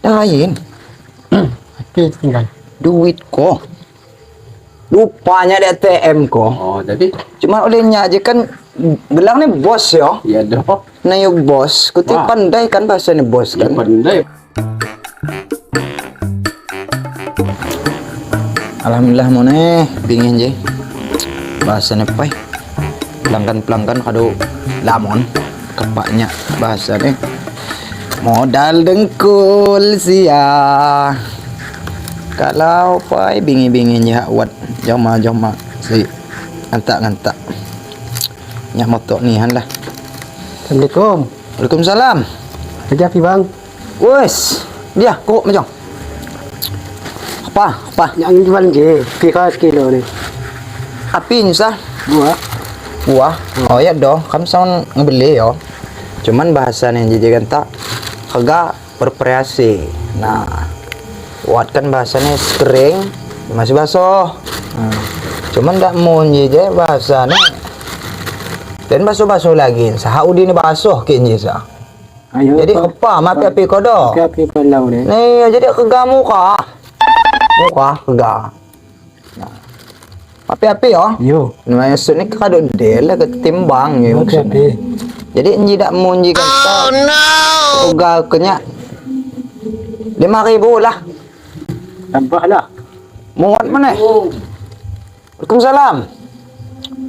Lain. Api tinggal. Duit ko. Lupanya di ATM ko. Oh, jadi Cuma olehnya aja kan gelang ni bos yo. ya doh. Nah yo bos, kuti Wah. pandai kan bahasa ni bos Ya kan. pandai. Alhamdulillah mau nih pingin je. Bahasa ni pai. Pelanggan-pelanggan kado lamon kepaknya bahasa ni. Modal dengkul sia. Kalau pai bingi-bingin je hak wat joma-joma si ngantak-ngantak. Nyak motok ni han lah. Assalamualaikum. Waalaikumsalam. Kerja api bang. Wes, dia kok macam. Apa? Apa? Yang jual je. Kira sekilo ni. Api ni sah. Buah. Buah. Oh ya doh, kamu sama ngebeli yo. Cuman bahasa yang jajan tak harga bervariasi. Nah, buat kan bahasanya kering masih basuh. Cuman tak mau je bahasanya. Dan basuh-basuh lagi. Sahaudi ni basuh ke je sah. Ayo. Jadi apa? Mapi api kodo. Api api palau ni. Nih, jadi kega muka. Muka kega. Nah. Api-api yo. Yo. Maksudnya kado del ketimbang ya Api maksudnya. api. Jadi nji dak munji kan. Oh no. Uga kenya 5.000 lah. Tambah lah. Muat mana? Waalaikumsalam.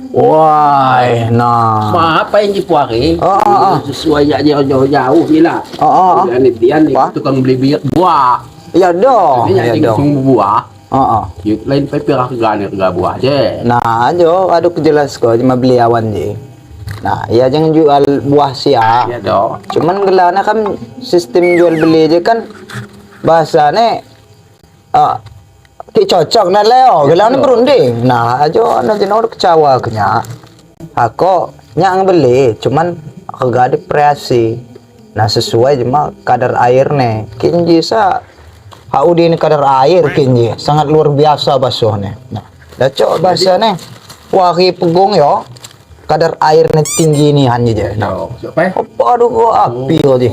Wah, nah. Ma, apa yang dipuari? Oh, oh, oh. Sesuai aja jauh-jauh ni lah. Oh, oh, oh. Dan dia ni Apa? tukang beli buah. Ya doh, Ini ya yang doh. langsung buah. Oh, oh. Ya, lain pe pirah harga ni harga buah je. Nah, jo aduh jelas kok cuma beli awan je. Nah, ya jangan jual buah sia. Ya doh. Cuman gelana kan sistem jual beli je kan bahasane ki cocok nak leo gelana berunding. Nah, ajo ana jeno kecewa kenya. Aku nyak ngebeli cuman harga depresiasi. Nah, sesuai cuma kadar air nih. Kinji sa HUD ini kadar air kinji sangat luar biasa basuhnya. Nah, dah cok bahasane wari pegung yo kadar airnya tinggi nih hanya je. Nah, Doh. Siapa? apa aduh kok api kau je.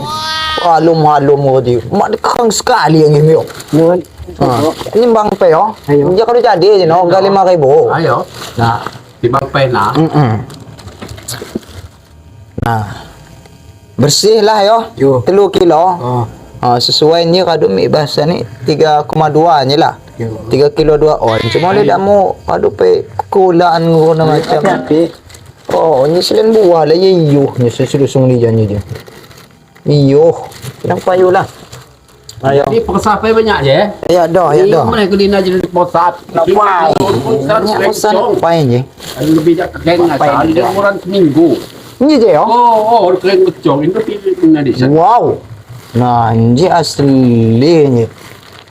Halum-halum kau je. Mak kang sekali yang ini yo. Nuan. Ha. Ini bang pe yo. Ayo. Dia kalau jadi je no, harga 5.000. Ayo. Nah, Timbang pena. Nah. Bersih lah yo. Yo. 3 kilo. Oh. Ha, sesuai ni kado mi bahasa ni 3,2 ni lah. Yo. 3 kilo 2 on. Cuma dia tak mau kado pe kulaan ngono macam. Api api. Oh, ni selain buah lah ye yuh ni selusung ni janji dia. Yuh, kenapa payu lah. Ayo. Ni persapai banyak je. Ya dah, ya dah. Mana kelina je posat. Napai. Banyak pesan napai je. Lebih dak kering Napai asal dia. dia orang seminggu. Ni je yo. Oh, oh, kering kecong itu pilih di sana. Wow. Nah, ni asli ni.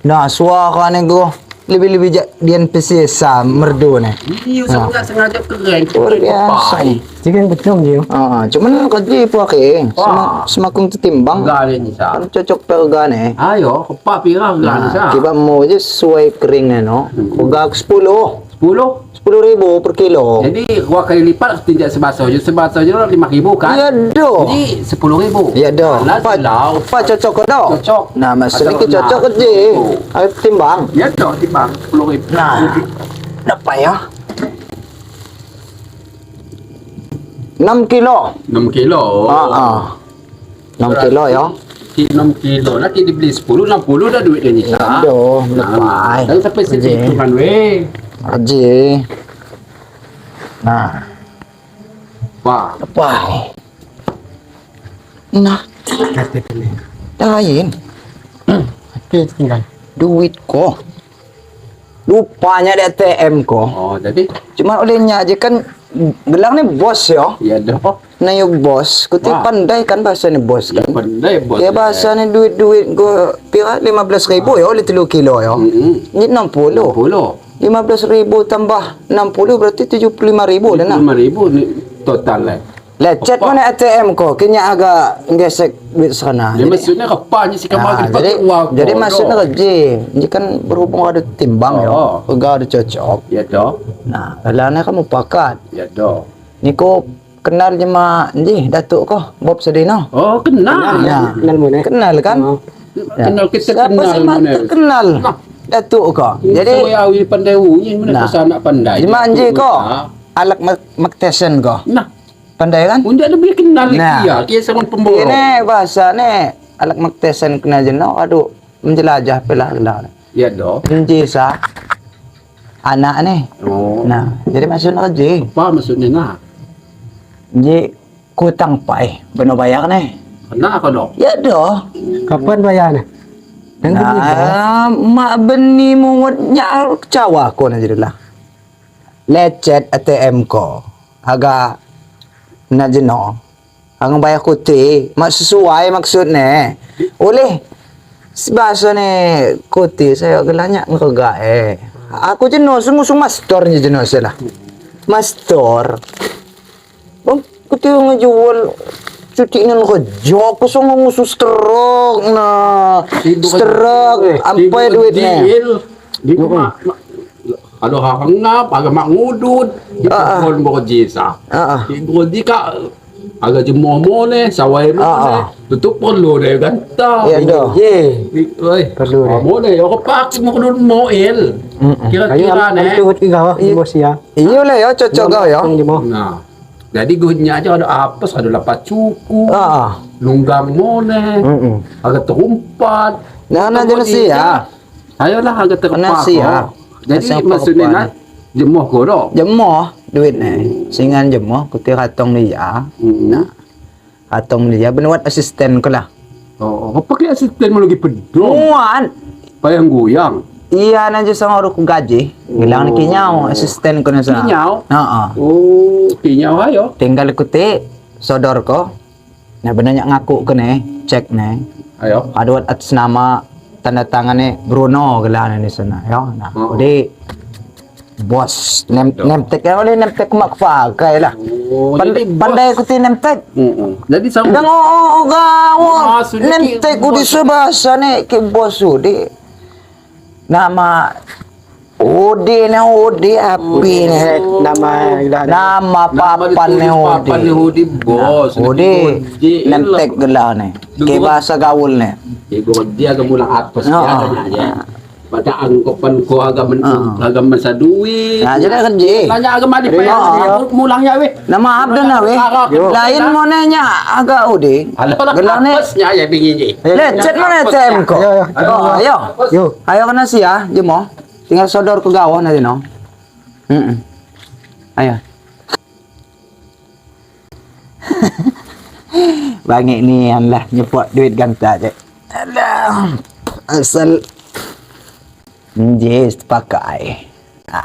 Nah, suara ni go lebih-lebih dian pesisa merdu ni. Iya, sengaja sengaja kering. Luar biasa ni. Jika betul je. Ah, cuman kerja puake. Wah. Semakin tertimbang. Enggak ni sa. Kan cocok perga ni. Ayo, kepak pirah enggak ni sa. Nah, kiba mau je sesuai kering ni no. Harga 10. 10. 10.000 per kilo. Jadi dua kali lipat tidak sebaso je. Sebaso je 5.000 kan? Ya doh. Jadi 10.000. Ya doh. Lah, Apa lau. apa cocok ke doh? Cocok. Nah, maksudnya Atau ke cocok ke nah, je. Ayo timbang. Ya doh timbang 10.000. Nah. Dapat ya. 6 kilo. 6 kilo. Ah, ah. 6 kilo ya. 6 kilo. Nanti dibeli 10, 60 dah duit dia ni. Ya doh, lepai. Dan sampai Je. situ kan weh. Aje. Nah, Wah. lepai. Nah, Api api. lain. Api tinggal. Duit ko. Lupanya di ATM ko. Oh, jadi Cuma olehnya aja kan gelang ni bos yo. ya doh. Nah yo bos, kuti Wah. pandai kan bahasa ni bos Ya kan. pandai bos. Ya bahasa ni duit-duit go pira 15.000 yo oleh 3 kilo yo. Ni 60. 60. 15.000 tambah 60 berarti 75.000 dah nak. 5.000 ni total lah. Lecet Apa? mana ATM ko, kenya agak gesek duit sana. Dia maksudnya kepanya si kamal Nah, kita jadi, uang. jadi maksudnya kerja, ini kan berhubung ada timbang yo, Oh. agak ada cocok. Ya doh. Nah, kalanya kamu pakat. Ya doh. Niko kenal je mak ni Datuk ko, Bob Sedino. Oh, kenal. Ya. Kenal mu ni. Kenal kan? Oh. Kenal kita Siapa kenal sih mak mana. terkenal? Nah. Datuk ko. Jadi Jadi awi pandai unyin mana Nah. pasal nak pandai. Jemaah anjing ko. Nah. Alak Maktesen ko. Nah, Pandai kan? undak lebih kenal Nah. kia, kia sama pemborong. Ini bahasa ni alak Maktesen kena jeno aduh menjelajah pelah gelar. Ya doh. Enji sa anak ni. Oh. Nah, jadi maksudnya kerja. Apa maksudnya nah? Ji kutang pai benar bayar ni. Kena aku doh. Ya doh. Kapan bayarnya? Dan Nah, mak beni muatnya kecewa aku nak jadilah. Lecet ATM ko. Agak nak jeno. Ang bayar kuti, mak sesuai maksudnya. Oleh bahasa ni kuti saya gelanya ngeregak eh. Aku jeno sungguh master ni jeno saya lah. Master. Bang, kuti ngejual cuti dengan kerja aku sungguh ngusus stroke nah. Stroke, ampai duitnya. Di kalau hang ngap, agak mak ngudut, di pun berjisa. Ah, ah. Di berji kak agak jemoh mo ne, sawai mo Ah, ne, ah. tutup perlu deh ganta. Ya doh. Ye. Oi, Perlu deh. Mo ne, aku pakai mo kudun mo el. Kira-kira Ayo, ne. tuhut ke gawah di bos ya. Iya lah ya cocok kau ya. Tong di mo. Nah, jadi guhnya aja ada apa, ada lapat cuku, Ah, ah. nunggang mo ne, Mm-mm. agak terumpat. Nah, nah, jenis ya. Ayolah agak terpak. Nasi, ya. Jadi Nasi apa maksudnya apa nak jemoh kodok. Jemoh duit ni. Singan jemoh kuti katong dia. Nah. Katong dia benuat asisten ko lah. Oh, apa pakai asisten mau lagi pedong? Muan. Payang goyang. Iya na sa ngoro ko gaji. Gilang ni kinyaw asisten ko na sa. Kinyaw? Oo. Oh, kinyaw ayo. Tinggal kuti sodor ko. Nah benarnya ngaku ko ne, cek ne. Ayo. Aduat atas nama tanda tangan ni Bruno gelar ni sana. Yo, nah. Oo. Jadi bos nem nemtek ya oleh nemtek mak pakai lah. Oh, jadi bos. Pandai kuti nemtek. Jadi sama Dang oo gawo. Maksudnya ki Nemtek ku di bos. sebahasa ni ki bos di. Nama Odi ni Odi api ni. Nama gelar. Nama papan ni ditulis Odi. Papan ni Odi bos. Odi nemtek gelar ni. Ke bahasa gaul ni. Ibu dia agak mulang apa sih Oo. ada ya. Pada angkopan ko agak men agak masa duit. Nah, jadi kerja. Tanya agak mandi payah mulangnya weh. Nama abdan lah weh. Lain monenya agak Odi. Alah Gelar ni. apesnya ya pingin je. Lecet mana ATM ko? Ayo, ayo. Oh, ayo. Yo. Ayo kena sih ya, jemo. Tinggal sodor ke gawah nanti no. Ayo. Bangik ni lah nyepot duit ganta je. Alah. Asal Jis pakai. Ha.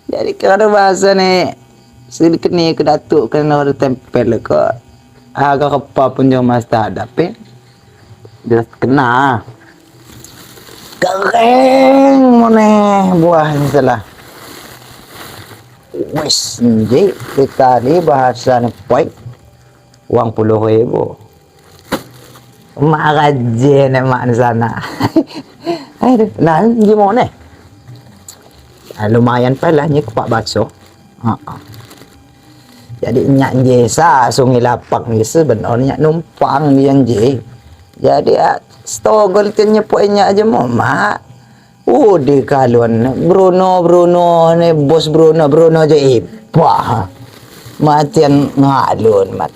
Jadi kalau bahasa ni sedikit ni ke datuk kena ada tempel ke agak apa pun jangan mas tak ada pe. Dia kena. Kering mana buah ni salah. Wis, nji, kita ni bahasa ni poik. Uang 10,000. Mak rajin ni mak ni sana. Aduh, nah, gimana? Ah, lumayan pa lah ni kepak bakso. Ha. Jadi nyak jesa sungai lapak ni sebenarnya nyak numpang dia je. Jadi ah, stogol tin nyepok nyak aja mo mak. Oh di kalon Bruno Bruno ni bos Bruno Bruno je ipah. Matian ngalun mat.